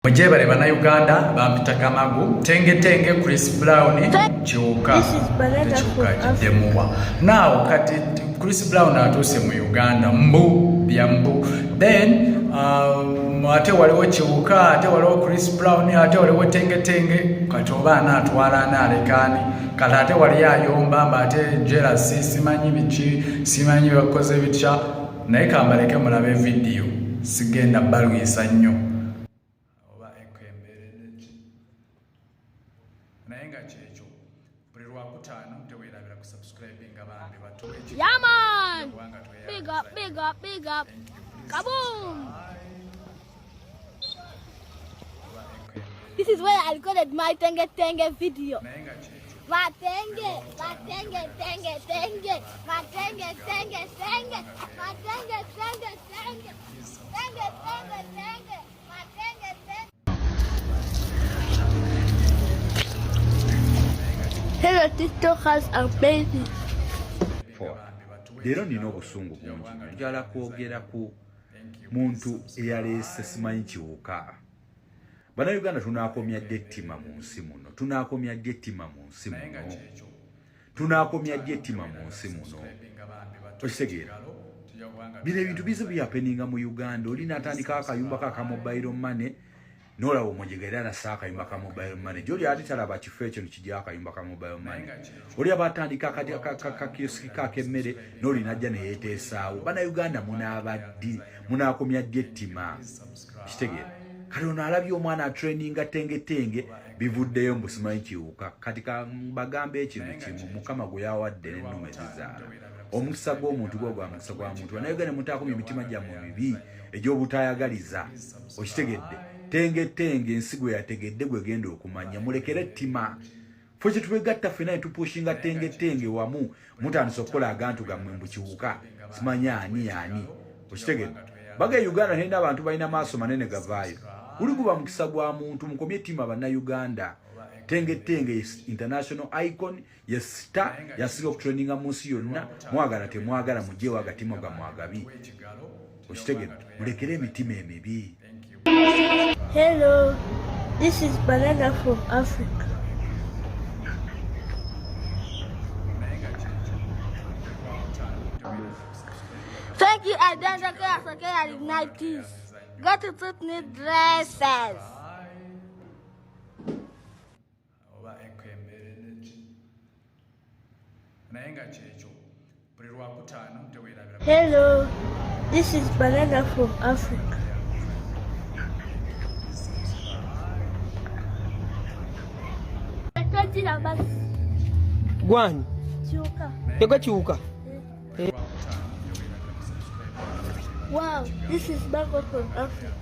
Mujebale bannayuganda, bampita Kamagu Tengetenge Chris Brown Kiwuka tekiwuka kiddemuwa naawo. Kati Chris Brown atuuse mu Uganda, mbu bya mbu. Then ate waliwo Kiwuka, ate waliwo Chris Brown, ate waliwo Tengetenge. Kati oba anaatwala anaalekaani? Kati ate wali ayomba mba ate jealousy, simanyi biki, simanyi bakoze bitya. Naye kambaleke mulabe vidiyo, sigenda balwisa nnyo oba ekwemberedeki. Naye nga kyekyo, buli lwakutaano teweerabira ku subscribinga bambi batuwe. Yeah, man. Big up, big up, big up. Kaboom! This is where I recorded my tenge tenge video. Naye nga kyekyo. Matenge, matenge, tenge, tenge, matenge, tenge, tenge, matenge, tenge, tenge, tenge, tenge, tenge, matenge, tenge. Hello, TikTokers and baby. Leero nina obusungu bungi nnyo. Njala kwogera ku muntu eyaleese simanyi Kiwuka. Bannayuganda, tunaakomya ddi ettima mu nsi muno? Tunaakomya ddi ettima mu nsi muno? Tunaakomya ddi ettima mu nsi muno? Okitegeera, bino ebintu bize bihappeninga mu Uganda. Oli natandika akayumba ka mobile money, nolaba omujega era nassa akayumba ka mobile money gyoli, ate talaba kifo ekyo nikijja akayumba ka mobile money. Oli aba atandika kakiyosiki kakemmere, noli najja neyeteesaawo. Bannayuganda, munaaba ddi? Munaakomya ddi ettima? Kitegeera, kati ono alabye omwana atraininga Tengetenge, bivuddeyo mbu simanyi Kiwuka. Kati bagambe ekintu kimu: Mukama gwe yawadde n'ennume zizaala. Omukisa gw'omuntu gwo gwa mukisa gwa muntu. Bannayuganda, mutaakomya emitima gyammwe mibi egy'obutayagaliza. Okitegedde? Tengetenge ensi gwe yategedde gwe genda okumanya. Mulekere ettima. Fe kyetwegatta ffena ne tupushinga Tengetenge wamu. Mutandise okukola agantu gammwe mbu Kiwuka, simanyi ani ani. Okitegedde? Baga e Uganda nenda abantu balina maaso manene gavaayo. Guli guba mukisa gwa muntu. Mukomye ettima, Bannayuganda. Tengetenge international icon, ye star yasinga okutrendinga mu nsi yonna. Mwagala temwagala, mugyewo agatima gammwe agabi. Okitegedde? Mulekere emitima emibi. Hello, this is Banana from Africa. Naye nga kyekyo, buli lwakutaano teweerabira ku subscribinga. Thank you, Adanja Kaya Ignitis. Go to Tutni dresses. Oba ekwemberedeki. Naye nga kyekyo, buli lwakutaano teweerabira. Hello, this is Banana from Africa. Gwani? Kiwuka. Tegwe Kiwuka. Wow, this is Mango from Africa.